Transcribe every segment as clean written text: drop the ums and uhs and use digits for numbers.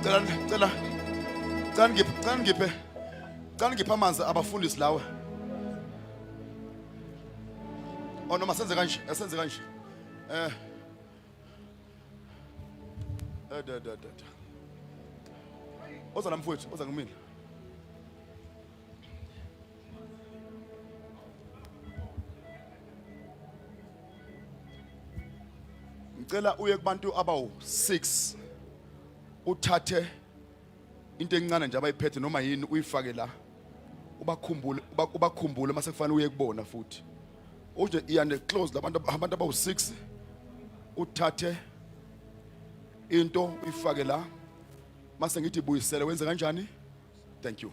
Cela cela cela ngiphe cela ngiphe cela ngiphe amanzi abafundisi lawa. Oh noma senze kanje, asenze kanje. Eh. Eh da da da. Oza la mfowethu, oza kumina. Ngicela uye kubantu abawu-6 uthathe into encane nje abayiphethe noma yini uyifake la ubakhumbule ubakhumbule mase kufanele uye kubona futhi uje iyane close labantu abantu abawu-6 uthathe into uyifake la mase ngithi buyisele wenze kanjani thank you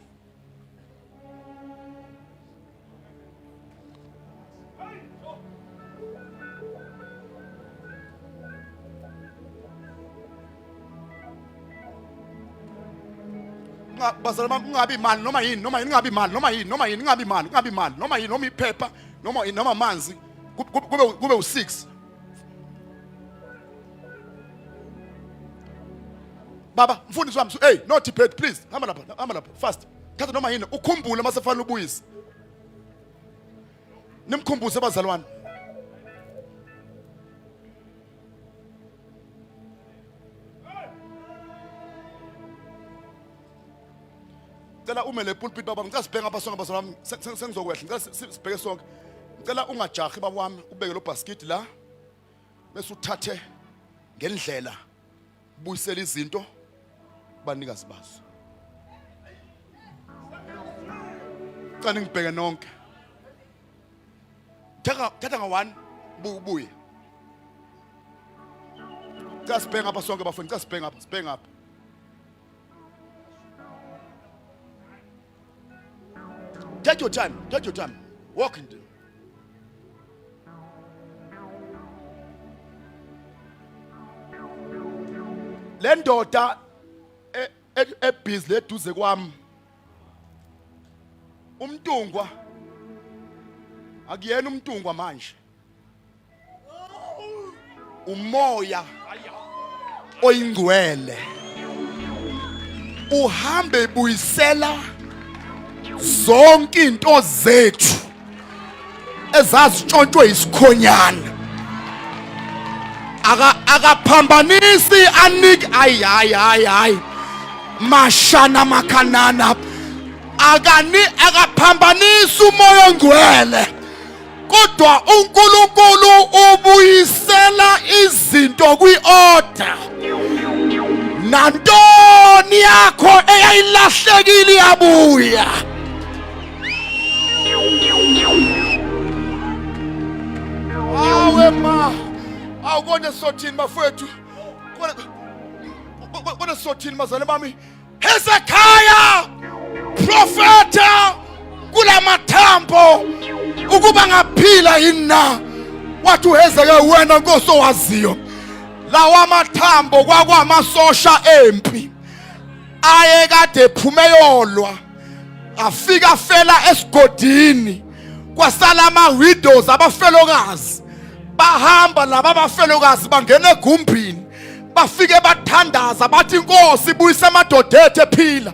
bazalwane bami kungabi imali noma yini noma yini kungabi imali noma yini noma yini kungabi imali kungabi imali noma yini noma iphepha noma noma amanzi kube u6 baba mfundisi wami hey no debate please hamba lapha hamba lapha fast thatha noma yini ukhumbule mase fanele ubuyise nimkhumbuze bazalwane Cela ume le pulpit baba ngicela sibheke ngapha sonke bazalwane sengizokwehla ngicela sibheke sonke ngicela ungajahi baba wami ubeke lo basket la bese uthathe ngendlela buyisela izinto banikazi bazo cela ngibheke nonke thatha thatha nga 1 buye cela sibheke ngapha sonke bafowethu cela sibheke ngapha sibheke ngapha Take your time. Take your time. Walk into. Le ndoda ebhizi leduze kwami umntungwa akuyena umntungwa manje umoya oyingcwele uhambe buyisela zonke into zethu ezazitshontshwe isikhonyana aka akaphambanisi anike ayi hayi hayi hayi mashana makhanana akani akaphambanisi umoya ongcwele kodwa uNkulunkulu ubuyisela izinto kwi-order nantoni yakho eyayilahlekile iyabuya awe ma awukona sothini bafowethu kona sothini bazalwane bami Hezekiah profeta kulamathambo ukuba ngaphila yini na wathi uHezekiah wena Nkosi owaziyo lawa mathambo kwakwamasosha empi ayekade ephume yolwa afika fela esigodini kwasala ama-widows abafelokazi bahamba laba abafelokazi bangena egumbini bafike bathandaza bathi inkosi ibuyise amadoda ethu ephila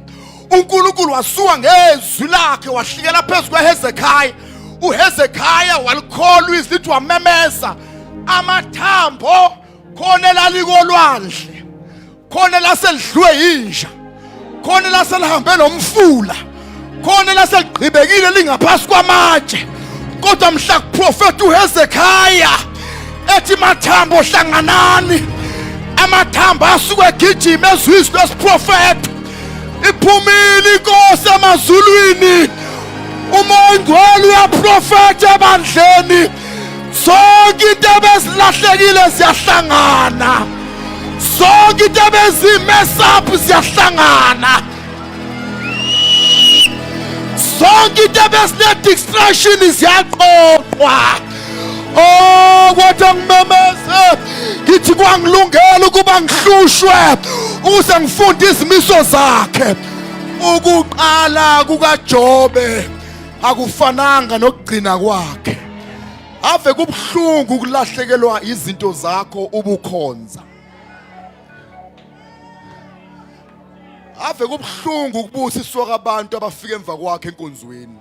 uNkulunkulu wasuka ngezwi lakhe wahlikela phezu kweHezekiah uHezekiah walikholwa izwi lithi wamemeza amathambo khona elalikolwandle khona laselidliwe yinja khona laselihambe nomfula khona laseligqibekile lingaphasi kwamatshe kodwa mhla kuprofeta uHezekiah ethi mathambo hlanganani amathambo asuke egijima ezwisi lwesiprofetho iphumile inkosi emazulwini umoya ongcwele uyaprofetha ebandleni zonke into ebezilahlekile ziyahlangana zonke into ebezimess up ziyahlangana zonke into ebezine-distraction ziyaqoqwa Oh kodwa ngimemeze ngithi kwangilungela ukuba ngihlushwe ukuze ngifunde izimiso zakhe ukuqala kukaJobe akufananga nokugcina kwakhe ave kubuhlungu ukulahlekelwa izinto zakho ubukhonza Ave kubuhlungu ukubusiswa kwabantu abafika emva kwakhe enkonzweni.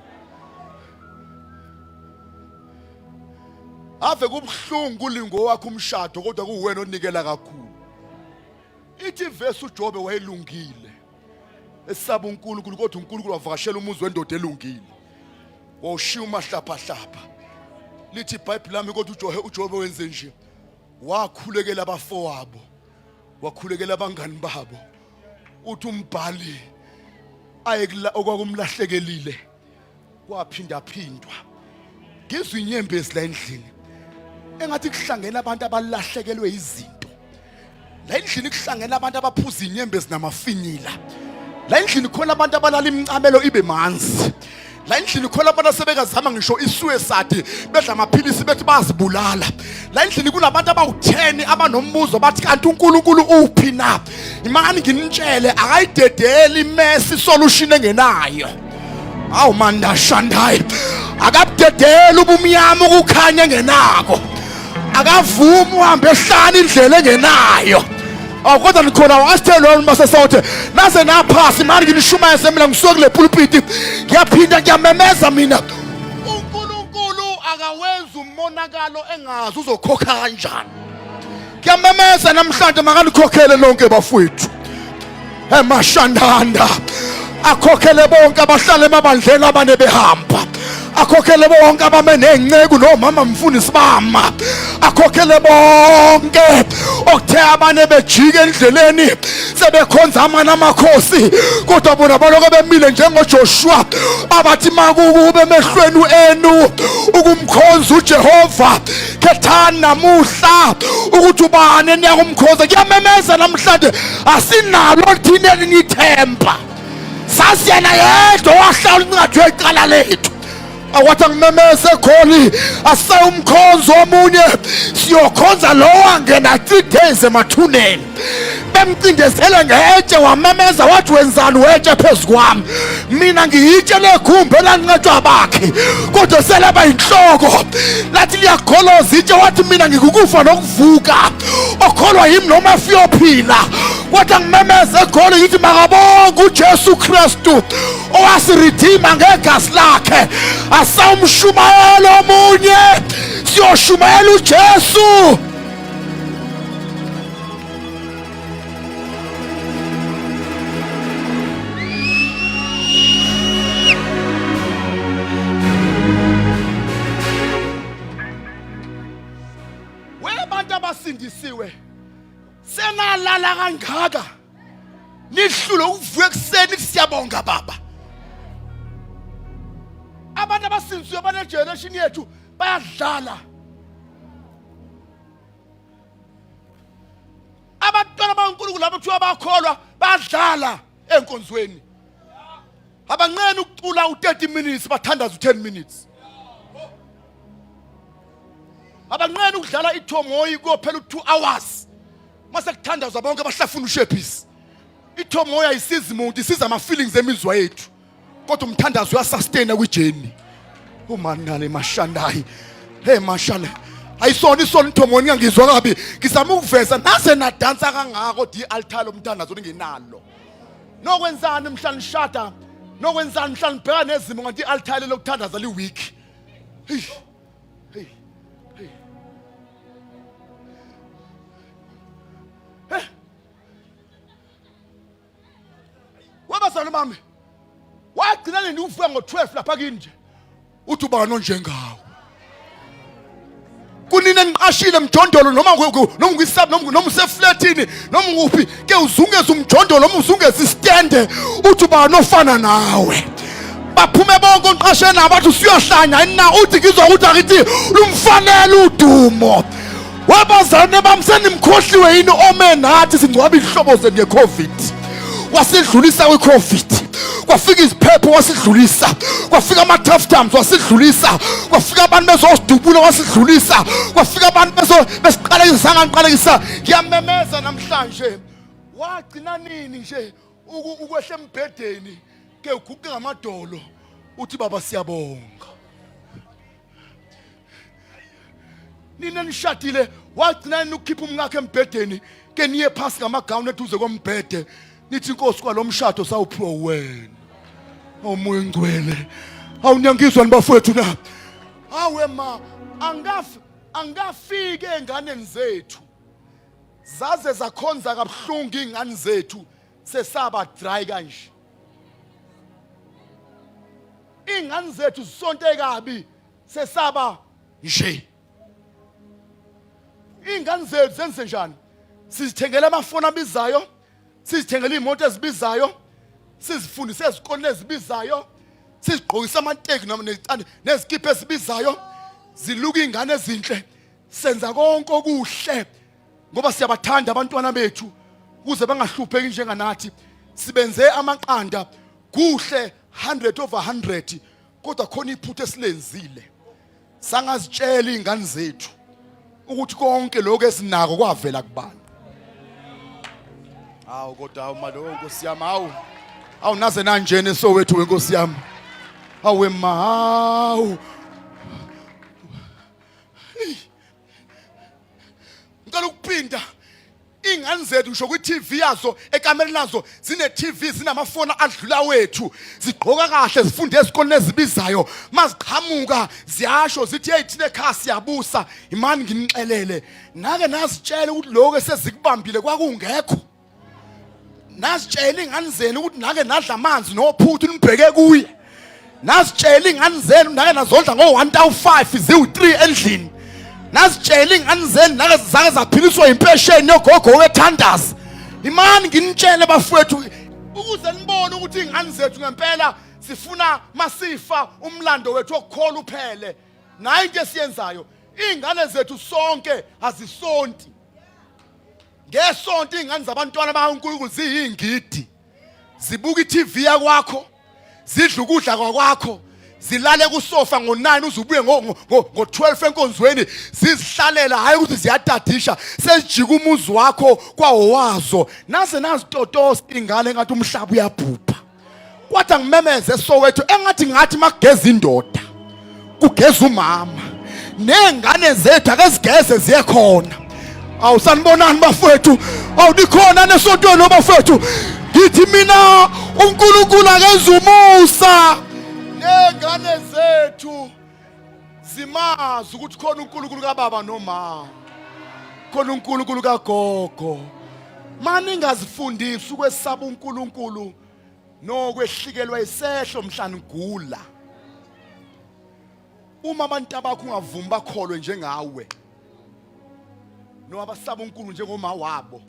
Ave kubuhlungu kulingo wakho umshado kodwa kuwena onikela kakhulu. Ithi verse uJobe wayelungile. Esaba uNkulunkulu kodwa uNkulunkulu wavakashela umuzi wendoda elungile. Wawushiya umahlaphahlapha. Lithi iBhayibheli lami kodwa uJobe uJobe wenze nje. Wakhulekela abafowabo. Wakhulekela abangani babo. Uthi umbhali ayekula okwakumlahlekelile kwaphindaphindwa. Ngizwe inyembezi la endlini. Engathi kuhlangene abantu abalahlekelwe izinto. La endlini kuhlangene abantu abaphuza inyembezi namafinyila. La endlini khona abantu abalala imicamelo ibe manzi. La endlini khona abantu asebekazama ngisho isuicide bedla amaphilisi bethi bazibulala. La endlini kunabantu abawu-10 abanombuzo bathi kanti uNkulunkulu uphi na? Imani nginitshele akayidedeli imesi solution engenayo. Awu mandashandayi akabudedeli ubumnyama ukukhanya engenako. Akavumi uhambe ehlane indlela engenayo. Awu kodwa nikhona wasithe lona masesawuthe naze naphasi mani nginishumayeze mina ngisuke kule pulpiti ngiyaphinda ngiyamemeza mina uNkulunkulu akawenzi umonakalo engazi uzokhokha kanjani. Ngiyamemeza namhlanje makanikhokhele lonke bafowethu. Emashandanda akhokhele bonke abahlala emabandleni abane behamba akhokhele bonke abame nezinceku nomama mfundisi bama akhokhele bonke okuthe abane bejike endleleni sebekhonza amanye amakhosi kodwa bona baloko bemile njengoJoshua abathi makukube emehlweni enu ukumkhonza uJehova khethani namuhla ukuthi ubani eniyakumkhonza kuyamemeza namhlanje asinalo thina elinye ithemba sazi yena yedwa owahlawula incwadi yecala lethu akwathi angimemeze egoli asaye umkhonzo omunye siyokhonza lo wangena 3 days emathuneni bemcindezele ngetshe wamemeza wathi wenzani wetshe phezu kwami mina ngiyitshe legumbi elanqatshwa abakhe kodwa selaba yinhloko lathi liyagoloza itshe wathi mina ngikukufa nokuvuka okholwa yimi noma efiyophila kodwa ngimemeze egoli ngithi makabonke uJesu Kristu owasiridima ngegazi lakhe asawumshumayela omunye siyoshumayela uJesu. Webantu abasindisiwe senalala kangaka nihlule ukuvuka ekuseni siyabonga baba. Abantu abasindisiwe bane generation yethu bayadlala. Abantwana baNkulunkulu labo kuthiwa bakholwa badlala enkonzweni. Abanqeni ukucula u30 minutes bathandaza u10 minutes. Abanqeni ukudlala ithomoyi kuyophela u2 hours. Mase kuthandazwa bonke abahlafuna ushephisi. Ithomoyi ayisizi muntu, isiza ama feelings emizwa yethu. Kodwa umthandazo uyasustain kwijourney. Umanale mashandayi. Hey mashana. Ayisona isona ithomoyi ngiyangizwa kabi. Ngizama ukuveza naze nadansa kangako di altar lomthandazo ningenalo. Nokwenzani mhla nishada? Nokwenzani mhla nibheka nezimo kanti i-altar lokuthandaza li weak. Hey. Hey. Hey. Hey. Wabazalwane bami. Wagcina nini uvuka ngo-12 lapha kini nje. Uthi ubani onjengawe? Kunini eniqashile mjondolo noma noma ukwisub noma useflatini noma ukuphi ke uzungeza umjondolo noma uzungeza isitende uthi ubani ofana nawe. Baphume bonke onqashe nabo bathi usuyohlanya yini na uthi ngizwa ukuthi akithi lumfanele udumo. Wabazalwane bami senimkhohliwe yini ome nathi singcwaba izihlobo zenu ngeCovid. Wasidlulisa kwiCovid. Kwafika iziphepho wasidlulisa. Kwafika ama tough times wasidlulisa. Kwafika abantu bezosidubula wasidlulisa. Kwafika abantu bezo besiqalekisa sanganqalekisa. Ngiyamemeza namhlanje. Wagcina nini nje ukwehla embhedeni ke uguqe ngamadolo uthi baba siyabonga. Nina nishadile wagcina nini ukukhipha umkakhe embhedeni ke niye phasi ngamagawuni eduze kombhede. Nithi inkosi kwalomshado sawuphiwa wena. Omoya ongcwele. Awunyangizwa nibafowethu na? Awe ma, angafi angafiki enganeni zethu. Zaze zakhonza kabuhlungu ingane zethu sesaba dry kanje. Ingane zethu zisonte kabi sesaba nje. Ingane zethu zenze njani? Sizithengela amafoni abizayo, sizithengela iy'moto ezibizayo, sizifundise ezikoleni ezibizayo, sizigqokise amateki noma nezikipha ezibizayo, ziluka iy'ngane ezinhle, senza konke okuhle ngoba siyabathanda abantwana bethu ukuze bangahlupheki njenganathi. Sibenze amaqanda kuhle 100 over 100 kodwa khona iphutha esilenzile. Sangazitshela izingane zethu ukuthi konke lokho esinako kwavela kubani. Hawu kodwa hawu malo Nkosi yami hawu. Hawu naze nanjena esowethu wenkosi yami. Hawu ma hawu. Ngicela ukuphinda Iy'ngane zethu ngisho kwi-TV yazo ekamereni lazo zine-TV zinamafoni adlula wethu zigqoka kahle zifunde ezikoleni ezibizayo maziqhamuka ziyasho zithi hey thina ekhaya siyabusa imani nginixelele nake nazitshela ukuthi lokho esezikubambile kwakungekho nazitshela ingane zenu ukuthi nake nadla amanzi nophuthu nibheke kuye nazitshela ingane zenu nake nazondla ngo-1 ziwu-3 endlini nazitshela ingane zenu nake zake zaphiliswa impesheni yogogo wethandaza imani nginitshele bafowethu ukuze nibone ukuthi ingane zethu ngempela sifuna masifa umlando wethu wokukholwa uphele nayo into esiyenzayo iy'ngane zethu sonke azisonti Ngesonto izingane zabantwana bakaNkulunkulu ziyingidi. Zibuka iTV yakwakho, zidla ukudla kwakwakho, zilale kusofa ngo-9 uze ubuye ngo-12 enkonzweni zizihlalela hhayi ukuthi ziyatadisha sezijika umuzi wakho kwawowazo naze nazitotosa ingane engathi umhlaba uyabhubha kwathi angimemeze eSoweto engathi ngathi makugeza indoda kugeza umama nengane zethu ake zigeze ziye khona awu sanibonani bafowethu awu nikhona nesontweni bafowethu ngithi mina uNkulunkulu akenza umusa nengane zethu zimazi ukuthi khona uNkulunkulu kababa nomama khona uNkulunkulu kagogo maningazifundisi ukwesaba uNkulunkulu nokwehlikelwa isehlo mhla nigula uma abantu abakho ungavumi bakholwe njengawe noma abasaba uNkulunkulu njengoma wabo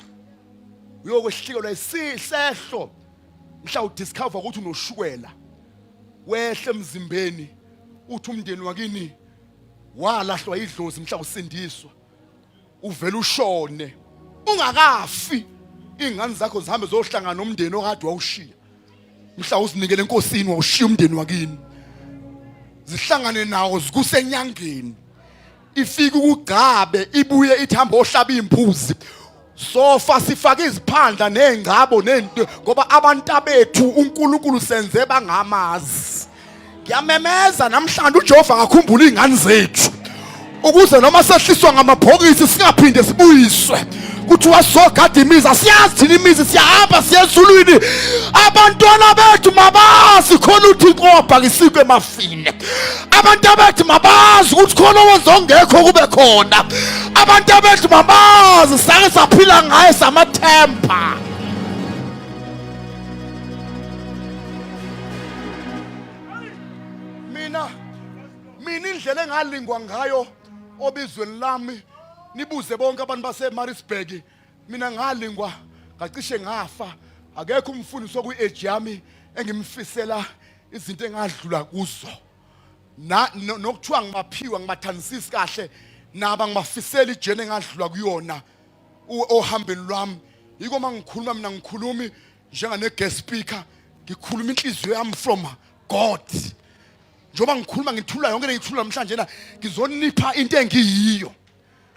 uyokwehlikelwa isehlo mhla udiscover ukuthi unoshukela wehle emzimbeni uthi umndeni wakini walahlwa idlozi mhla usindiswa uvela ushone ungakafi ingane zakho zihambe zohlangana nomndeni okade wawushiya mhla uzinikele enkosini wawushiya umndeni wakini zihlangane nawo zikusenyangeni ifike ukugcabe ibuye ithambo ohlaba imbuzi sofa sifake iziphandla nezingcabo nento ngoba abantu abethu uNkulunkulu senze bangamazi ngiyamemeza namhlanje uJehova akakhumbula izingane zethu ukuze noma sehliswa ngamabhokisi singaphinde sibuyiswe kuthiwa sogada imizi asiyazi thina imizi siyahamba siya ezulwini abantwana bethu mabazi khona uthixo wabhaka isinkwa emafini abantu abethu mabazi ukuthi khona owenza ongekho kube khona abantu abethu mabazi sake saphila ngaye samathemba mina mina indlela engalingwa ngayo obizweni lami nibuze bonke abantu baseMaritzburg mina ngalingwa ngacishe ngafa akekho umfundisi okwi-age yami engimfisela izinto engadlula kuzo na nokuthiwa ngibaphiwa ngibathandisisi kahle naba ngibafisela ijeni engadlula kuyona ohambeni lwami yiko uma ngikhuluma mina ngikhulumi njengane guest speaker ngikhuluma inhliziyo yami from God njengoba ngikhuluma ngithula yonke lengithula namhlanje la ngizonipha into engiyiyo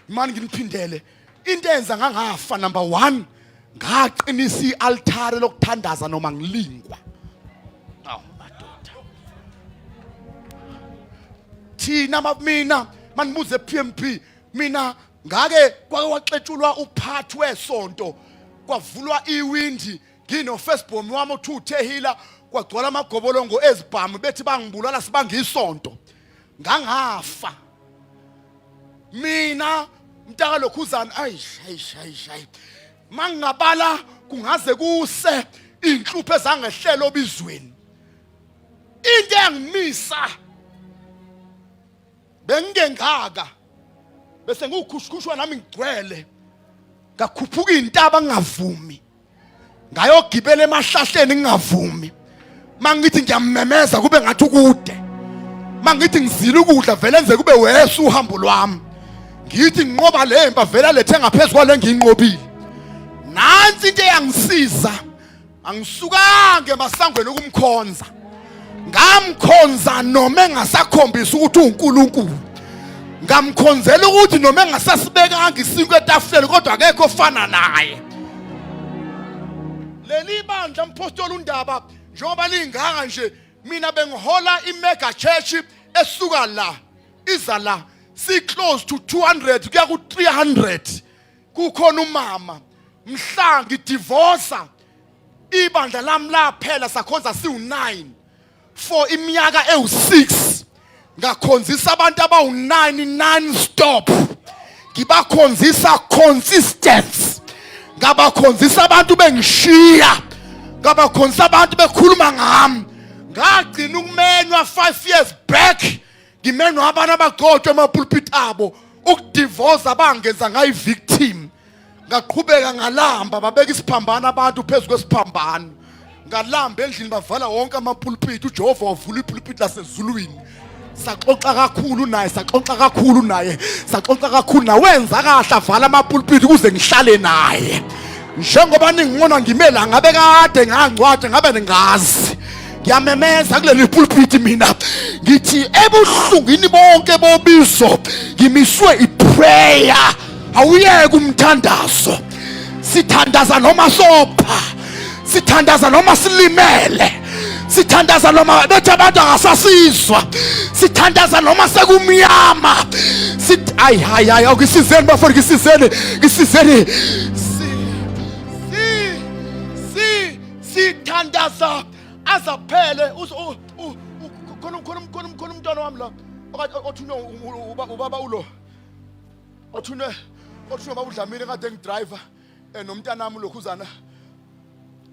mani nginiphindele into enza ngangafa number 1 ngaqinisa ialtare lokuthandaza noma ngilingwa awu madoda thina mina manibuze PMP mina ngake kwake waxetshulwa uphathi wesonto kwavulwa iwindi. Ngino first born wami othi uthehila kwagcwala amagobolongo ezibhamu bethi bangibulala sibanga isonto. Ngangafa. Mina mntaka lokhuzana ayi ayi ayi ayi. Mangingabala kungaze kuse inhlupho ezangehlela obizweni. Into engimisa bengingengaka bese ngiwukhushukhushwa nami ngigcwele ngakhuphuka intaba ngingavumi ngayogibela emahlahleni ngingavumi mangithi ngiyamemeza kube ngathi ukude mangithi ngizila ukudla vele enze kube wesu uhambo lwami ngithi nginqoba lempa vele alethe ngaphezulu kwale ngiyinqobile nansi into eyangisiza angisukanga emasangweni ukumkhonza ngamkhonza noma engasakhombisi ukuthi uNkulunkulu ngamkhonzela ukuthi noma engasasibekanga isinkwa etafuleni kodwa akekho ofana naye leli bandla mpostoli undaba njengoba lingaka nje mina bengihola imega church esuka la iza la si close to 200 kuya ku 300 kukhona umama mhla ngidivorsa ibandla lami laphela sakhonza siwu-9 for iminyaka ewu-6 ngakhonzisa abantu abawu-9 non stop ngibakhonzisa consistence ngabakhonzisa abantu bengishiya ngabakhonzisa abantu bekhuluma ngami ngagcina ukumenywa 5 years back ngimenwa abantu abagcotshwa emapulpit abo ukudivoza bangenza ngayi-victim ngaqhubeka ngalamba babeka isiphambano abantu phezu kwesiphambano ngalamba endlini bavala wonke amapulpiti uJehova wavula ipulpiti lasezulwini saxoxa kakhulu naye saxoxa kakhulu naye saxoxa kakhulu naye wenza kahle avala amapulpiti ukuze ngihlale naye njengoba ningibona ngime la ngabe kade ngangcwatsha ngabe ningazi ngiyamemeza kuleli pulpit mina ngithi ebuhlungwini bonke bobizo ngimiswe iprayer awuyeke umthandazo sithandaza noma sopha sithandaza noma silimele sithandaza noma bethi abantu akasasizwa sithandaza noma sekumnyama sithi ayi hayi hayi awukisizeni bafowethu ngisizeni ngisizeni si si si sithandaza azaphele khona khona khona khona umntwana wami la othunywe ubaba ulo othunywe othunywe ubaba uDlamini kade ngidriver eh, nomntanami lokhuzana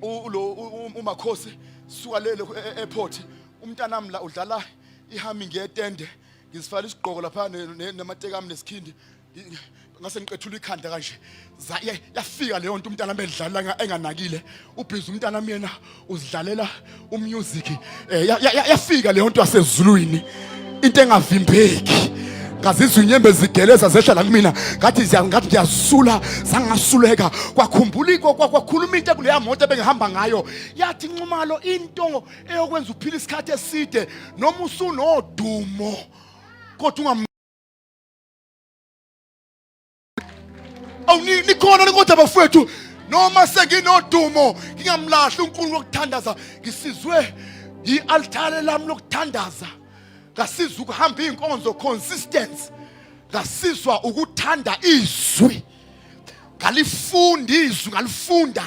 ulo umakhosi suka le e, e, airport umntanami la udlala ihumming yetende ngizifaka isigqoko lapha namateki ami nesikhindi ngase ngiqethula ikhanda kanje yafika leyo nto umntana bedlala enganakile ubhizi umntana yena uzidlalela umusic eh, yafika leyo nto yasezulwini into engavimbeki ngazizwa inyembezi zigeleza zehla la kumina ngathi ngathi ngiyazisula zangasuleka kwakhumbula kwakhuluma into kuleya moto ebengihamba ngayo yathi nxumalo into eyokwenza uphile isikhathi eside noma usunodumo kodwa ungam Awu nikhona kodwa bafowethu noma senginodumo ngingamlahli uNkulunkulu wokuthandaza ngisizwe yi-altare lami lokuthandaza ngasizwa ukuhamba iy'nkonzo consistency ngasizwa ukuthanda izwi ngalifunda izwi ngalifunda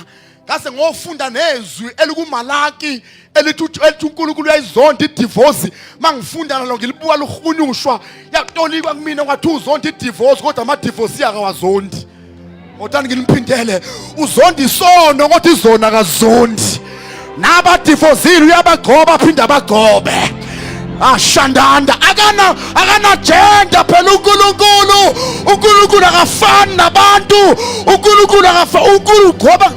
ngase ngofunda nezwi elikuMalaki elithi elithi uNkulunkulu uyayizonda idivorce mangifunda nalo ngilibuka luhunyushwa yatolikwa kumina kwathi uzonda idivorce kodwa ama divorce akawazondi kodwa ngiliphindele uzonda isono kodwa izona akazondi nabadivozile uyabagcoba aphinde abagcobe ashandanda akana akana gender phela uNkulunkulu uNkulunkulu akafani nabantu uNkulunkulu akafa uNkulunkulu ngoba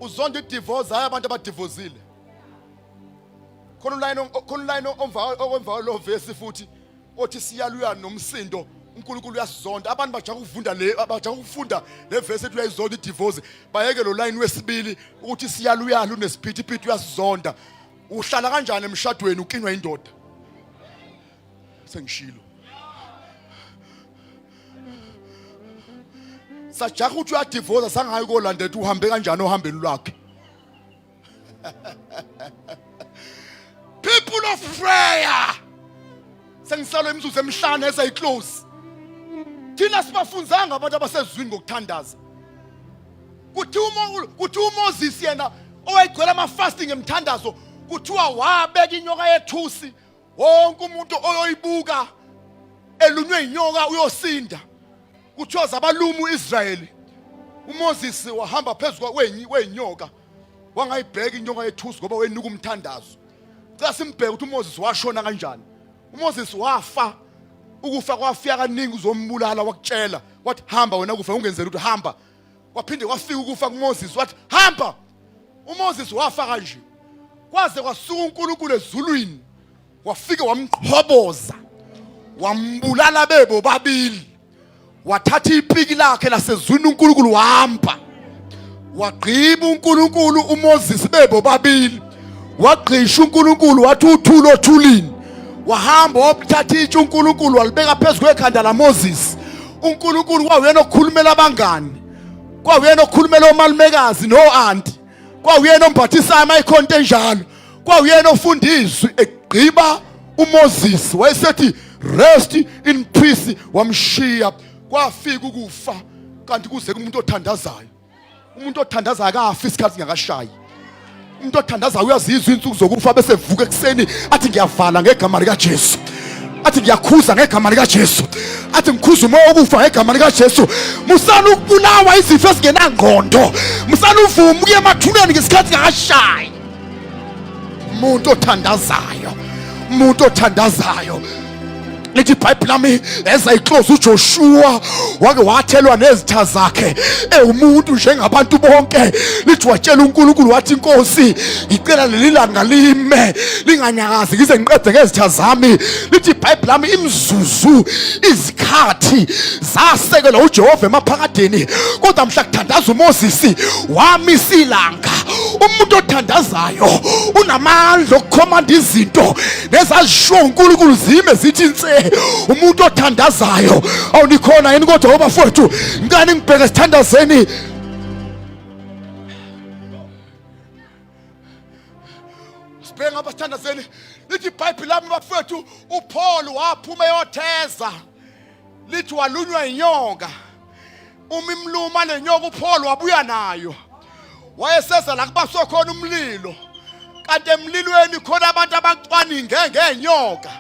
uzonda idivorce hayi abantu abadivozile khona ulayini khona ulayini omva okwemva lo verse futhi othi siyaluya nomsindo uNkulunkulu uyasizonda abantu bajaka ukuvunda le bajaka ukufunda le verse ethi uyayizonda idivorce bayeke lo line wesibili ukuthi siyaluyalu nesiphithiphithi uyasizonda uhlala kanjani emshadweni ukinwa indoda sengishilo sajaha ukuthi uyadivorce sangayi kolandela uhambe kanjani ohambeni lwakhe people of prayer sengisalwe imizuzu emihlanu esayiclose Thina sibafunzanga abantu abasezwini ngokuthandaza. Kuthiwa uMoses yena owayegcwele ama-fasting emthandazo, kuthiwa wabeka inyoka yethusi, wonke umuntu oyoyibuka elunywe inyoka uyosinda. Kuthiwa zabaluma uIsrayeli. UMoses wahamba phezu kwenyoka, wangayibheka inyoka yethusi ngoba wenuka umthandazo. Cela simbheke ukuthi uMoses washona kanjani. uMoses wafa, ukufa kwafika kaningi uzombulala, wakutshela wathi hamba wena kufa, ungenzeli ukuthi hamba. Kwaphinde kwafika ukufa kuMoses, wathi hamba. UMoses wafa kanje, kwaze kwasuka uNkulunkulu ezulwini wafike wamqhoboza wambulala bebo babili. Wathatha ipiki lakhe lasezulwini uNkulunkulu wampa, wagqiba uNkulunkulu uMoses bebo babili, wagqisha uNkulunkulu wathi uthule othulini, wahamba wabuthatha itshe uNkulunkulu walibeka phezu kwekhanda laMoses. uNkulunkulu kwawuyena okhulumela abangani, kwawuyena okhulumela omalumekazi no-anti, kwawuyena ombhathisayo uma ikhona into enjalo, kwawuyena ofunda izwi egqiba uMoses, wayesethi rest in peace, wamshiya. Kwafika ukufa, kanti kuze kumuntu othandazayo. Umuntu othandazayo akafi isikhathi singakashayi. Umuntu othandazayo uyazizwa insuku zokufa, bese vuka ekuseni athi ngiyavala ngegama likaJesu, athi ngiyakhuza ngegama likaJesu, athi ngikhuza umoya wokufa ngegama likaJesu. Musani ukubulawa izifo ezingenangqondo, musani uvume ukuya emathuneni ngesikhathi ngakashayi. Umuntu othandazayo, umuntu othandazayo, lithi iBhayibheli lami eza iclose uJoshua wake wathelwa nezitha zakhe ewumuntu njengabantu bonke. Lithi watshela uNkulunkulu wathi, Inkosi, ngicela leli langa lime linganyakazi ngize ngiqede ngezitha zami. Lithi iBhayibheli lami imizuzu izikhathi zasekelwa uJehova emaphakadeni, kodwa mhla kuthandaza uMoses wamisa ilanga. Umuntu othandazayo unamandla okukhomanda izinto nezazishiwo uNkulunkulu zime zithi nse. Umuntu othandazayo, awunikhona yini kodwa obafowethu? Ngicela ngibheke sithandazeni. Sibheke ngapha sithandazeni. Lithi iBhayibheli lami bafowethu, uPaul waphuma eyotheza, lithi walunywa inyoka. Uma imluma le nyoka uPaul wabuya nayo, wayeseza la kubaswe khona umlilo, kanti emlilweni khona abantu abacwaninge ngenyoka.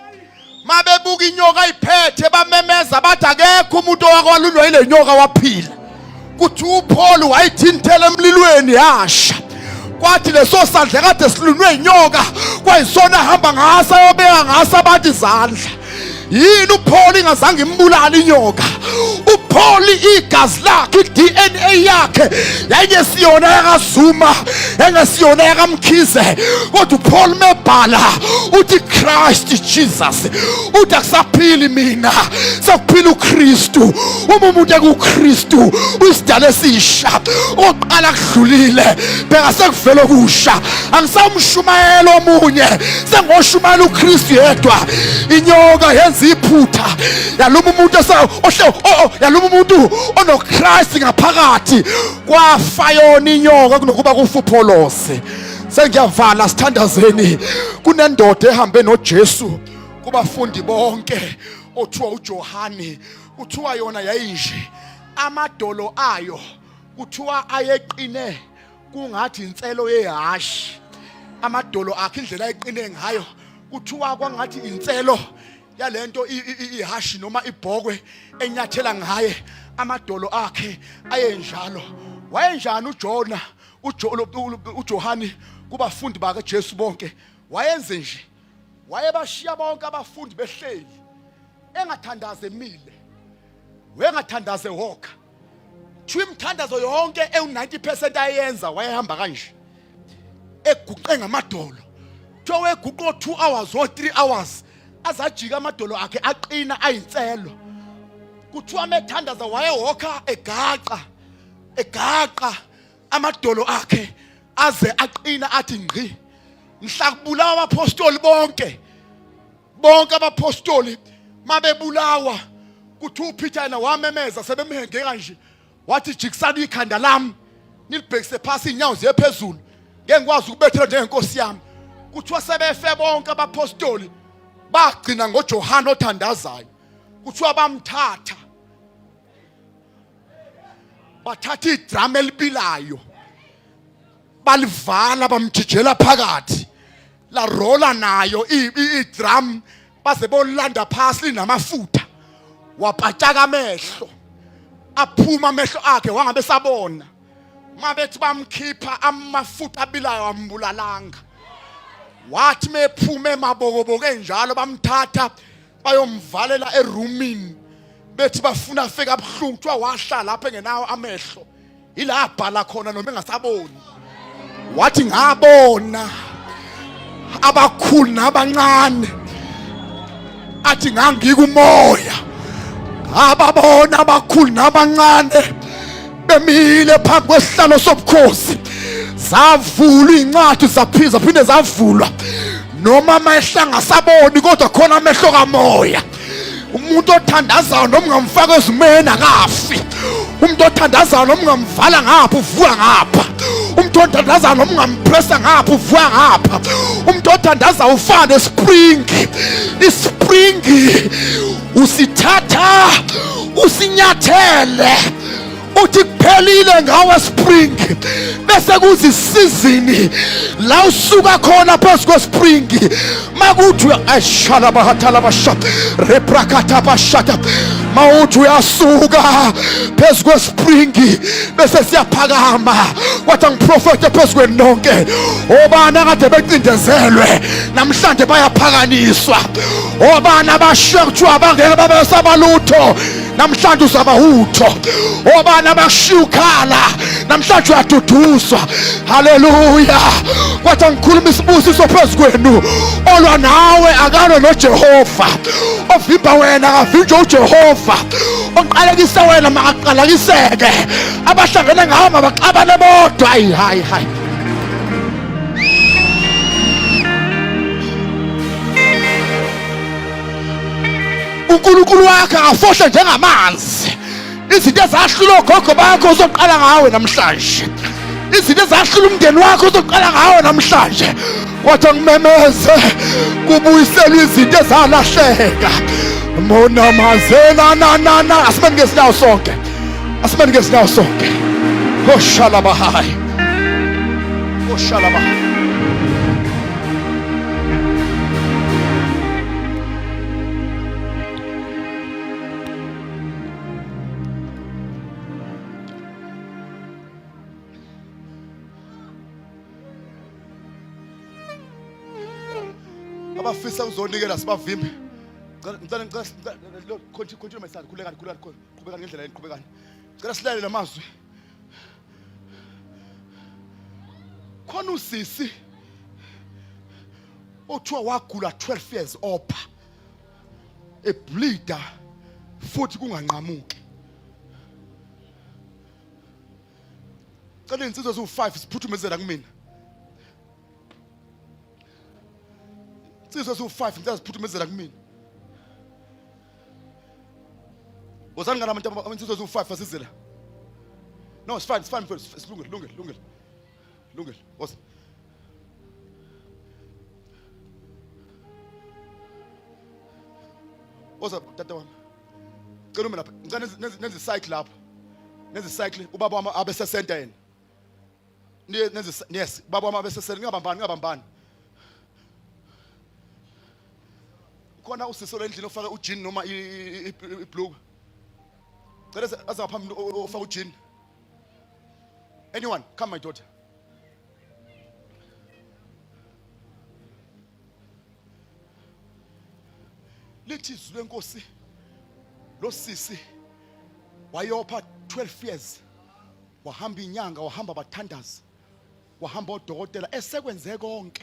Mabebuka inyoka iphethe bamemeza bathi akekho umuntu owakwalulwa ile nyoka waphila. Kuthi uPaul wayithinthela emlilweni yasha, kwathi leso sandla kade silunwe inyoka kwayisona hamba ngaso ayobeka ngaso abantu izandla. Yini uPaul ingazange imbulale inyoka? UPaul igazi lakhe, iDNA yakhe yayingesiyona yakaZuma, engesiyona yakaMkhize, kodwa uPaul mebhala uthi Christ Jesus, uthi akusaphili mina, sekuphila uKristu. Uma umuntu ekuKristu uyisidala esisha, oqala kudlulile, bheka sekuvele okusha. Angisawumshumayela omunye, sengoshumayela uKristu yedwa. Inyoka yenza iphutha, yaluma umuntu ohle, yaluma umuntu onoChrist ngaphakathi, kwafa yona inyoka kunokuba kufa uPholose. Sengiyavala, sithandazeni. Kunendoda ehambe noJesu kubafundi bonke othiwa uJohane, kuthiwa yona yayinje, amadolo ayo kuthiwa ayeqine kungathi inselo yehashi. Amadolo akhe indlela ayeqine ngayo kuthiwa kwangathi inselo yalento ihashi noma ibhokwe enyathela ngaye, amadolo akhe ayenjalo. Wayenjani uJona, uJohani kubafundi bakhe Jesu bonke? Wayenze nje, wayebashiya bonke abafundi behleli, engathandaze emile, wengathandaze wokha. Thiwa imithandazo yonke ewu-90% ayenza wayehamba kanje eguqe ngamadolo. Kuthiwa weguqa o-2 hours o-3 hours azajika amadolo akhe aqina ayinselo. Kuthiwa methandaza wayewokha egaqa egaqa amadolo akhe aze aqina athi ngqi. Mhla kubulawa abaphostoli bonke, bonke abaphostoli mabebulawa, kuthi uPeter yena wamemeza sebemhenge kanje, wathi jikisani ikhanda lami nilibhekise phasi, inyawo ziye phezulu, ngeke ngikwazi ukubethela njengenkosi yami. Kuthiwa sebefe bonke abaphostoli, bagcina ngoJohane othandazayo. Kuthiwa bamthatha Bathatha idrama elibilayo balivala bamjijela phakathi la rola nayo idrum baze bolanda phasi linamafutha wapatshaka amehlo aphuma amehlo akhe wangabe sabona mabethi bamkhipha amafutha abilayo ambulalanga wathi mephume emabokoboko enjalo bamthatha bayomvalela erumini bethi bafuna afike abuhlungu kuthiwa wahlala lapho engenawo amehlo ila abhala khona noma engasaboni wathi ngabona abakhulu nabancane athi ngangikumoya ngababona abakhulu nabancane bemile phambi kwesihlalo sobukhosi zavulwa iy'ncwadi zaphiza phinde zavulwa noma amehlo angasaboni kodwa khona amehlo kamoya umuntu othandazayo noma ungamfaka ezimeni akafi umuntu othandazayo noma ungamvala ngapha uvuka ngapha umuntu othandazayo noma ungampressa ngapha uvuka ngapha umuntu othandazayo ufana nespring ispring usithatha usinyathele uthi kuphelile ngawe spring bese kuza isizini la usuka khona phezu kwespring makuthi ashala bahathala basha reprakatha bashata mawuthi uyasuka phezu kwespring bese siyaphakama wathi angiprofethe phezu kwenu nonke obani akade becindezelwe namhlanje bayaphakanyiswa obani abashiye kuthiwa bangeke babe sabalutho namhlanje uzaba utho obani abashiya ukhala namhlanje uyaduduzwa haleluya kwathi angikhuluma isibusiso phezu kwenu olwa nawe akalwe noJehova ovimba wena akavinjwe uJehova oqalekisa wena makaqalekiseke abahlangene ngawo mabaxabane bodwa hayi hayi hayi uNkulunkulu wakhe akafohle njengamanzi izinto ezahlula ogogo bakho uzoqala ngawe namhlanje izinto ezahlula umndeni wakho uzoqala ngawe namhlanje wathi ngimemeze kubuyiselwa izinto ezalahleka mona mazela na na na asimeni ngezinyawo sonke asimeni ngezinyawo sonke oshala bahayi oshala bahayi abafisa ukuzonikela sibavimbe ngicela ngicela ngicela continue my son khulekani khulekani qhubekani ngendlela yenu qhubekani ngicela silalele amazwi khona usisi othiwa wagula 12 years opha ebleeda futhi kunganqamuki cela insizwa eziwu-5 ziphuthume zela kumina insizwa eziwu-5 ngicela ziphuthume zela kumina wozani ngala abantu insizwa eziwu-5 asizela no it's fine it's fine mfowethu silungile lungile lungile lungile woza woza tata wami cela ume lapha ngicela nenze cycle lapho nenze cycle ubaba wami abe sesenta yena nenze yes ubaba wami abe sesenta ngingabambani ngingabambani khona usisi olendlini ofake ujean noma ibhlukwe cela aze ngaphambili ofake ujean anyone come my daughter lithi izwi lenkosi lo sisi wayopha 12 years wahamba inyanga wahamba bathandazi wahamba odokotela esekwenze konke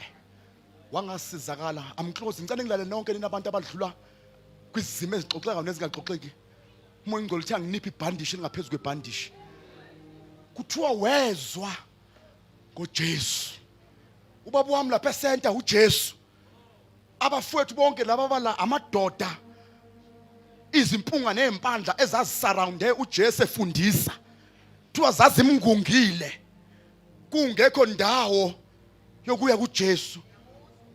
wangasizakala I'm closing ngicela ngilale nonke nina abantu abadlula kwizimo ezixoxekayo nezingaxoxeki umoya ingcwele uthi anginiphi ibhandishi elingaphezu kwebhandishi kuthiwa wezwa ngoJesu ubaba wami lapha esenta uJesu abafowethu bonke laba bala amadoda izimpunga nezimpandla ezazisurrounde uJesu efundisa kuthiwa zazimngungile kungekho ndawo yokuya kuJesu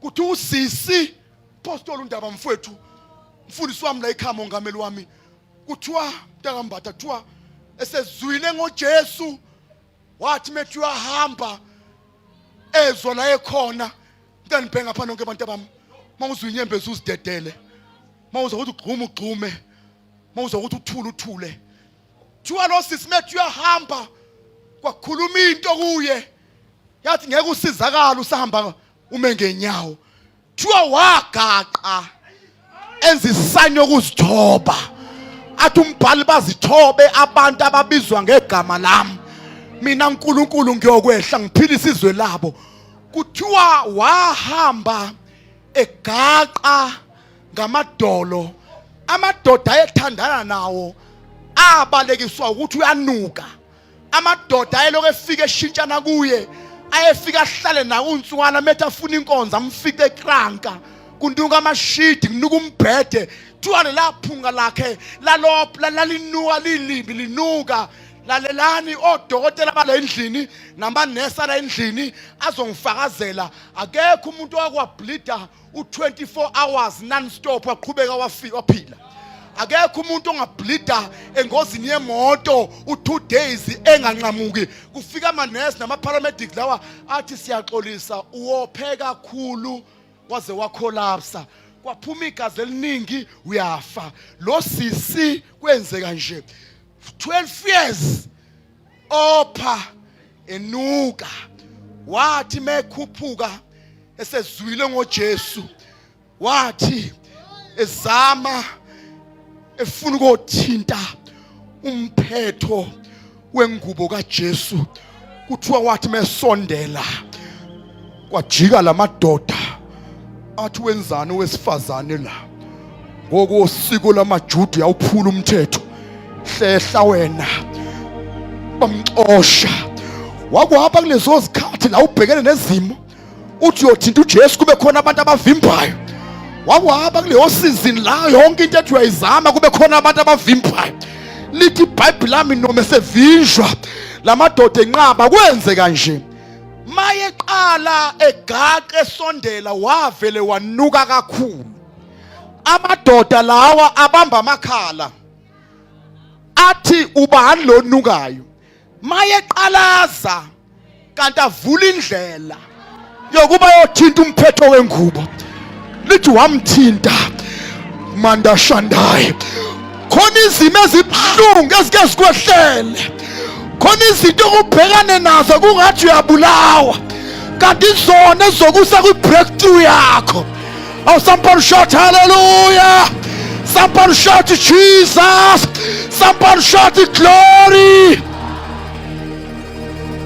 kuthi usisi postol undaba mfowethu mfundisi wami la ekhaya mongameli wami kuthiwa mntakambatha kuthiwa Esezwile ngoJesu wathi methi uyahamba ezwa la ekhona. Mntanibheka ngapha nonke abantu abami. Mawuzwa inyembezi uzidedele. Mawuzwa ukuthi ugxuma ugxume. Mawuzwa ukuthi uthule uthule. Thiwa lo sisi methi uyahamba kwakhuluma into kuye. Yathi ngeke usizakala usahamba ume ngenyawo. Thiwa wagaqa enza isayini yokuzithoba. Athi umbhali bazithobe abantu ababizwa ngegama lami. Mina uNkulunkulu ngiyokwehla ngiphilise izwe labo. Kuthiwa wahamba egaqa ngamadolo amadoda ayethandana nawo abalekiswa ukuthi uyanuka amadoda ayelokhu efika eshintshana kuye ayefika ahlale nawo unsukwana methi afuna inkonzo amfice ekranka kuntuka amashidi kunuka umbhede kuthiwa lela phunga lakhe lalopla lalinuka lilimbi linuka. Lalelani odokotela bala endlini namanesi ala endlini azongifakazela, akekho umuntu owakwablida u-24 hours non stop waqhubeka wafika waphila. Akekho umuntu ongablida engozini yemoto u-2 days enganqamuki. Kufika amanesi nama-paramedic lawa athi siyaxolisa, uwophe kakhulu waze wakholapsa, kwaphuma igazi eliningi, uyafa. Lo sisi kwenzeka nje 12 years opha enuka, wathi mekhuphuka esezwile ngoJesu, wathi ezama efuna ukothinta umphetho wengubo kaJesu, kuthiwa wathi mesondela kwajika lamadoda athi wenzani owesifazane la, ngokosiko lamaJuda uyawuphula umthetho, hlehla wena. Bamxosha. Wakuhamba kulezo zikhathi la ubhekene nezimo uthi uyothinta uJesu kube khona abantu abavimbayo. Wakuhamba kuleyo season la yonke into ethi uyayizama kube khona abantu abavimbayo. Lithi iBhayibheli lami noma esevinjwa lamadoda enqaba kwenzeka nje mayeqala egaqe esondela wavele wanuka kakhulu. Amadoda lawa abamba amakhala athi ubani lo nukayo, mayeqalaza kanti avula indlela yokuba yothinta umphetho wengubo. Lithi wamthinta mandashandayi. Khona izimo ezibuhlungu ezike zikwehlele, khona izinto okubhekane nazo kungathi uyabulawa, kanti izona ezizokusa kwi-breakthrough yakho. Oh, somebody shout hallelujah. Somebody shout Jesus. Somebody shout glory.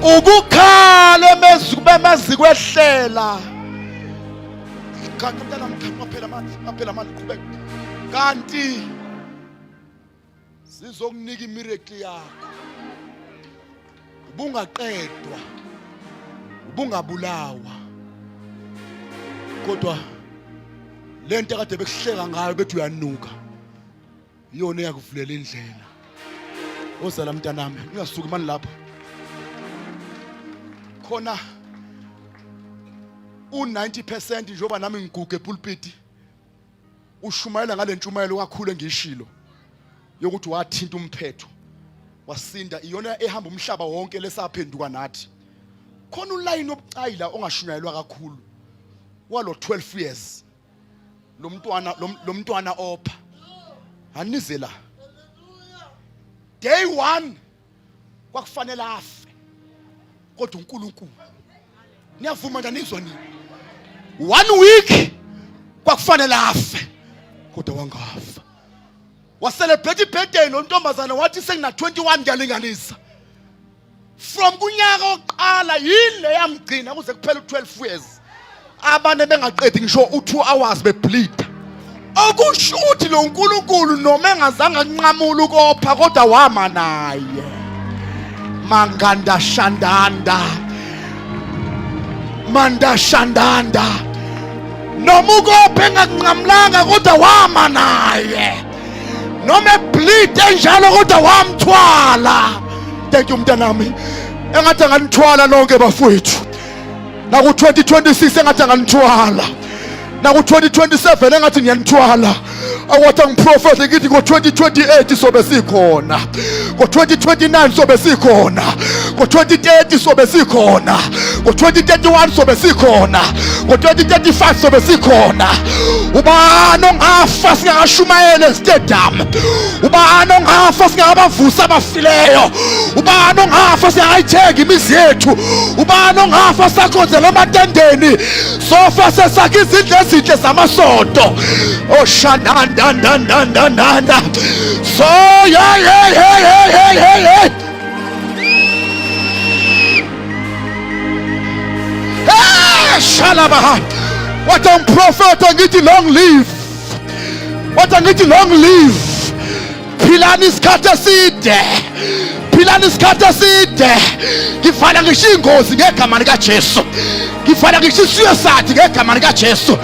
Ukukhala emezikwehlela. Kanti mntana mkhapha amandla, aphela amandla, qhubeka. Kanti zizokunika imiracle yakho. Ubungaqedwa, ubungabulawa, kodwa lento akade bekuhleka ngayo bethi uyanuka iyona eyakuvulela indlela. Ozala mntanami, ungasuki mani lapha. Khona u-90% njengoba nami ngiguge epulpiti ushumayela ngale ntshumayelo kakhulu engiyishilo yokuthi wathinta umphetho wasinda, iyona ehamba umhlaba wonke lesaphenduka nathi. Khona ulayini obucayi la ongashunyayelwa kakhulu walo 12 years lo mntwana lo mntwana opha anize la day 1 kwakufanele afe, kodwa uNkulunkulu niyavuma nje nizwa nini, 1 week kwakufanele afe kodwa wangafa. Wacelebrate ibirthday lo ntombazana, wathi sengina 21 ngiyalinganisa from kunyaka oqala. Yini le yamgcina kuze kuphele u12 years, abanye bengaqedi ngisho u2 hours bebleed? Okusho ukuthi lo nkulunkulu noma engazange akunqamula ukopha kodwa wama naye. Manganda shandanda manda shandanda, noma ukopha engakunqamulanga kodwa wama naye, noma ebleed enjalo kodwa wamthwala. Thank you mntanami, engathi anganithwala lonke bafowethu naku-2026, engathi anganithwala naku-2027, engathi ngiyanithwala. Awathi angiprofethe ngithi ngo-2028 sobe sikhona, ngo-2029 sobe sikhona, ngo-2030 sobe sikhona, ngo-2031 sobe sikhona, ngo-2035 sobe sikhona. Ubani ongafa singakashumayeli estadium? Ubani ongafa singakabavusa abafileyo? Ubani ongafa singakayithengi imizi yethu? Ubani ongafa sakhonzela ematendeni, sofa sesakha izindlu ezinhle zamasonto? Oshanandandandandandanda so hey hey hey hey hey hey hey hey shalabaha. Wathi umprofeta ngithi long live, wathi ngithi long live, philani isikhathi eside, philani isikhathi eside. Ngivala ngisho ingozi ngegama likaJesu, ngivala ngisho isuicide ngegama likaJesu,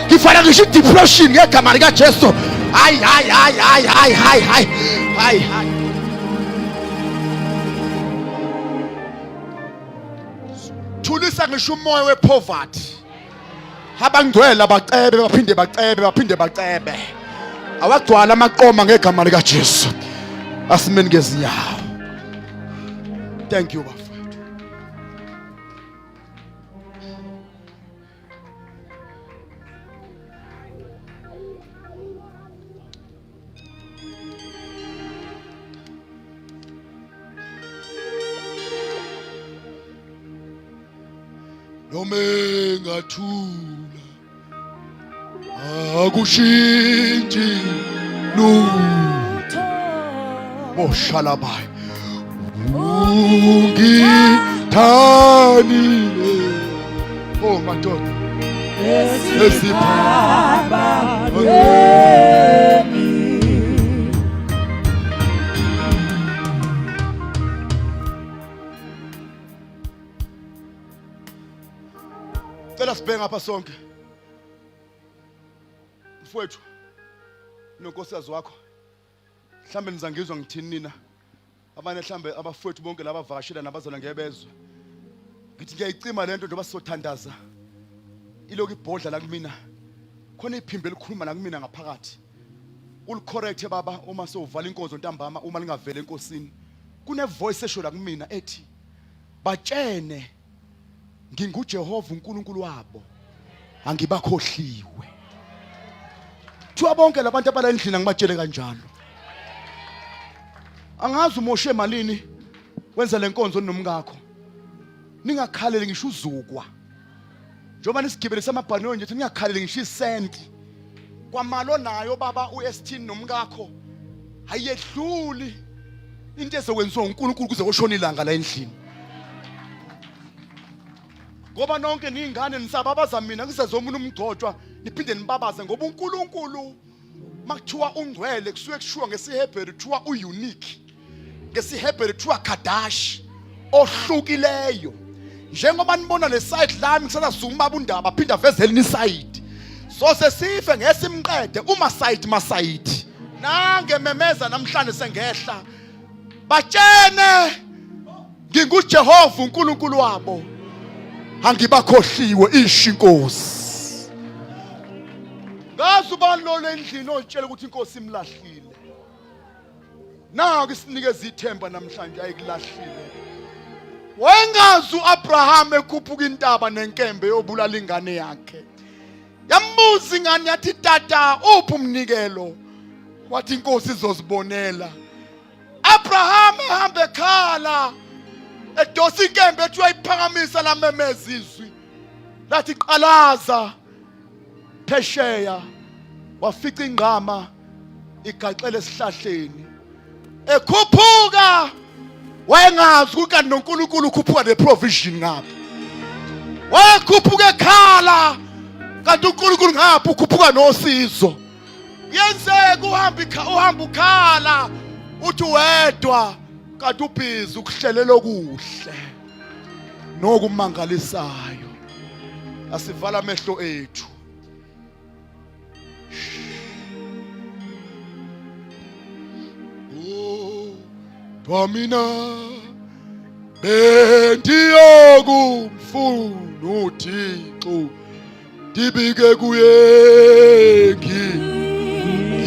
ngivala ngisho depression ngegama likaJesu. Hayi hayi hayi hayi hayi hayi hayi hayi hayi. Thulisa ngisho umoya wepoverty. Abangcwele abacebe, baphinde bacebe, baphinde bacebe. Awagcwala amaqoma ngegama likaJesu. Asimeni ngezinyawo. Thank you bafowethu. Noma engathula akushintshi lutho, boshalabayo ungithanile. Oh madoda esiphambanweni. Cela sibheke ngapha sonke. Mfowethu nonkosikazi wakho, mhlambe nizangizwa ngithini nina abanye, mhlambe abafowethu bonke laba vakashela nabazalwa ngebezwe. Ngithi ngiyayicima lento njengoba sizothandaza. Iloku ibhodla la kumina, khona iphimbo elikhuluma la kumina ngaphakathi. Ulicorrect baba uma sewuvala inkonzo ntambama, uma lingavele enkosini. Kune voice esho la kumina ethi batshene nginguJehova uNkulunkulu wabo, angibakhohliwe. Kuthiwa bonke labantu abala endlini angibatshele kanjalo. Angazi umoshe malini wenza lenkonzo nomkakho, ningakhaleli ngisho uzukwa njengoba nisigibele samabhanoyi nje, ningakhaleli ngisho isenti kwamalo nayo baba uST nomkakho, ayedluli into ezokwenziwa uNkulunkulu kuze koshona ilanga la endlini, ngoba nonke niyingane nisababaza mina ngisezomunye umgcotshwa, niphinde nibabaze ngoba uNkulunkulu makuthiwa ungcwele kusuke kushiwo ngesiHebheru kuthiwa uunique, ngesiHebheru kuthiwa kadash, ohlukileyo. Njengoba nibona le side lami kusasazuma ubaba uNdaba aphinda aveze elinye isayidi, so sesife ngesimqede uma side masayidi nange memeza namhlanje sengehla batshene nginguJehova uNkulunkulu wabo, angibakhohliwe, isho inkosi. Ngazi ubani lo endlini otshela ukuthi inkosi imlahlile. Naku isinikeza ithemba namhlanje, ayikulahlile. Wayengazi uAbraham ekhuphuka intaba nenkembe yobulala ingane yakhe. Yambuza ingane yathi tata uphi umnikelo? Wathi inkosi izozibonela. Abraham ehamba ekhala edosa inkembe ethi uyayiphakamisa, lamemeza izwi lathi qalaza phesheya, wafica ingqama igaxele esihlahleni. Ekhuphuka wayengazi ukuthi kanti noNkulunkulu ukhuphuka neprovision ngapha. Wayekhuphuka ekhala kanti uNkulunkulu ngapha ukhuphuka nosizo. Kuyenzeka uhambe uhamba ukhala uthi wedwa, kanti ubhizi ukuhlelela okuhle nokumangalisayo. Asivala amehlo ethu. Kodwa mina bendiyokumfuna uThixo, ndibike kuye.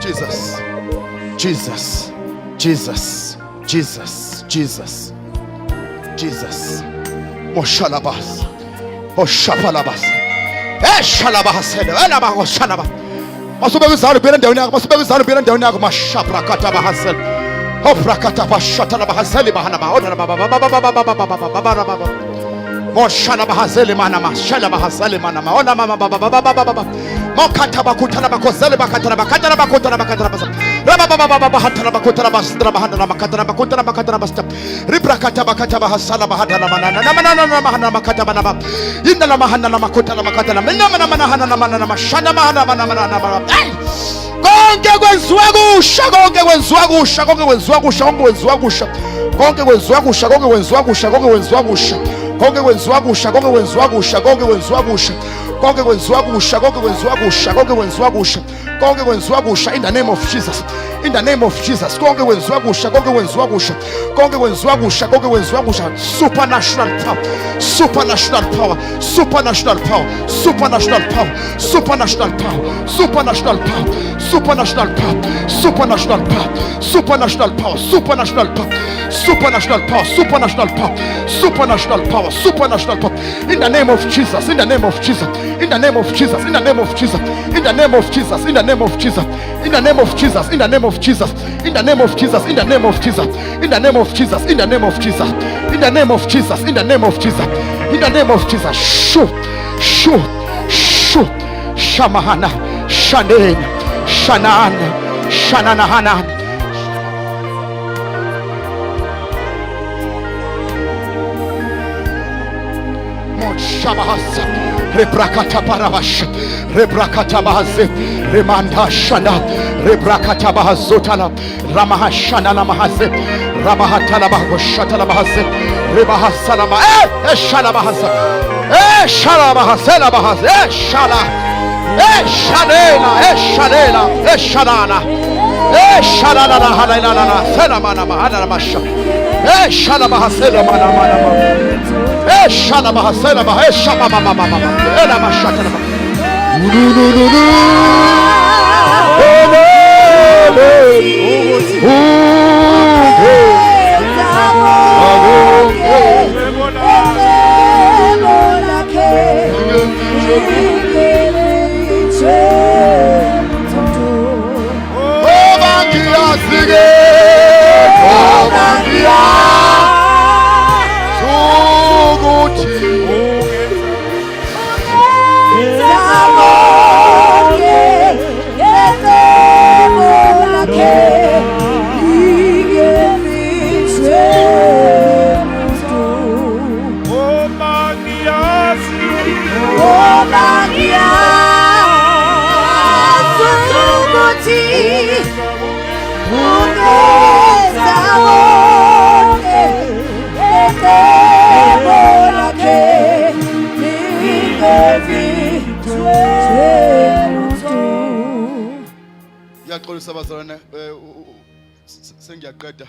Jesus, Jesus, Jesus, Jesus, Jesus, Jesus. Moshalabas, Oshapalabas, Eshalabahasele, Elabahoshalaba. Masubeka izandla ubuyela endaweni yakho, masubeka izandla ubuyela endaweni yakho, mashaprakata bahasele. Obrakata bashatala bahasele bahana bahona ba ba ba ba ba ba ba ba ba ba ba ba ba ba. Moshana bahazele mana mashala bahazele mana maona mama baba baba baba baba mokhatha bakhuthana bakhozele bakhathana bakhathana bakhuthana bakhathana basa raba baba baba bahathana bakhuthana bastra bahana makhathana bakhuthana bakhathana basta ribrakatha bakhatha bahasala bahadana manana namana namahana makhatha bana ba inna lamahana lamakhuthana makhathana minna mana mana hana namana mashana mahana mana mana mana. Konke kwenziwa kusha, konke kwenziwa kusha, konke kwenziwa kusha, konke kwenziwa kusha, konke kwenziwa kusha, konke kwenziwa kusha, konke kwenziwa kusha, konke kwenziwa kusha, konke kwenziwa kusha, konke kwenziwa kusha, konke kwenziwa kusha, konke kwenziwa kusha, konke kwenziwa kusha, konke kwenziwa kusha, in the name of Jesus, in the name of Jesus. Konke kwenziwa kusha, konke kwenziwa kusha, konke kwenziwa kusha, konke kwenziwa kusha. Supernatural power, supernatural power, supernatural power, supernatural power, supernatural power, supernatural power, supernatural power, supernatural power, supernatural power, supernatural power, supernatural power, supernatural power, supernatural power, supernatural power, in the name of Jesus, in the name of Jesus, in the name of Jesus, in the name of Jesus, in the name of Jesus, in the name of Jesus, in the name of Jesus, in the name of Jesus, in the name of Jesus, in the name of Jesus, in the name of Jesus, in the name of Jesus, in the name of Jesus, in the name of Jesus, in the name of Jesus. Shu, shu, shu, shamahana, shanena, shanana, shananahana. Moshabahasa, Rebrakata Parabash, Rebrakata Bahaze, Remanda Shanda, Rebrakata Bahazotala, Ramahashana Namahaze, Rabahatala Bahoshatala Bahase, Rebahasalama, Eh, Eshala Bahasa, Eh, Shala Bahasela Bahase, Eh, Shala, Eh, Shanela, Eh, Shanela, Eh, Shanana, Eh, Shalana Halalala, Selamana Mahana Masha, Eh, Shala Bahasela Mana Mana. Eh, Shala Bahasela Bah, Eh, Shama Mama Mama, Eh, Lama Shatala. Nu nu nu nu. Ngoba ngiyazi-ke, ngoba ngiyazi ukuthi Ngoba ngiyazi. Ngoba ngiyazi ukuthi ungenza konke ngecebo lakhe lingevinjwe lutho. Ngiyaxolisa bazalwane, sengiyaqeda.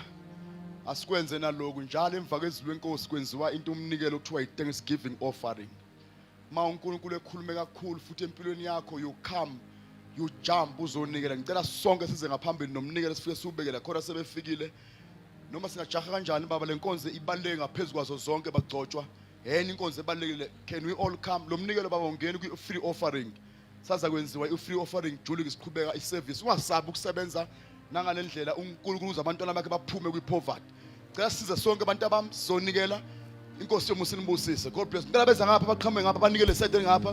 Asikwenze naloku njalo emva kwezwi lenkosi kwenziwa into, umnikelo okuthiwa i-thanksgiving offering. Ma uNkulunkulu ekhulume kakhulu futhi empilweni yakho, you come, you jump, uzonikela. Ngicela sonke size ngaphambili nomnikelo, sifike siwubekele khona sebefikile. Noma singajaha kanjani baba, le nkonzo ibaluleke ngaphezu kwazo zonke, bagcotshwa yena inkonzo ebalulekile. Can we all come? Lo mnikelo baba ungeni kwi-free offering, saza kwenziwa i-free offering during siqhubeka i-service. Ungasabi ukusebenza nangale ndlela uNkulunkulu uze abantwana bakhe baphume kwi-poverty. Cela size sonke abantu abami sizonikela. Inkosi yomusa inibusise. God bless. Ngicela beza ngapha, baqhamuke ngapha, banikele side ngapha.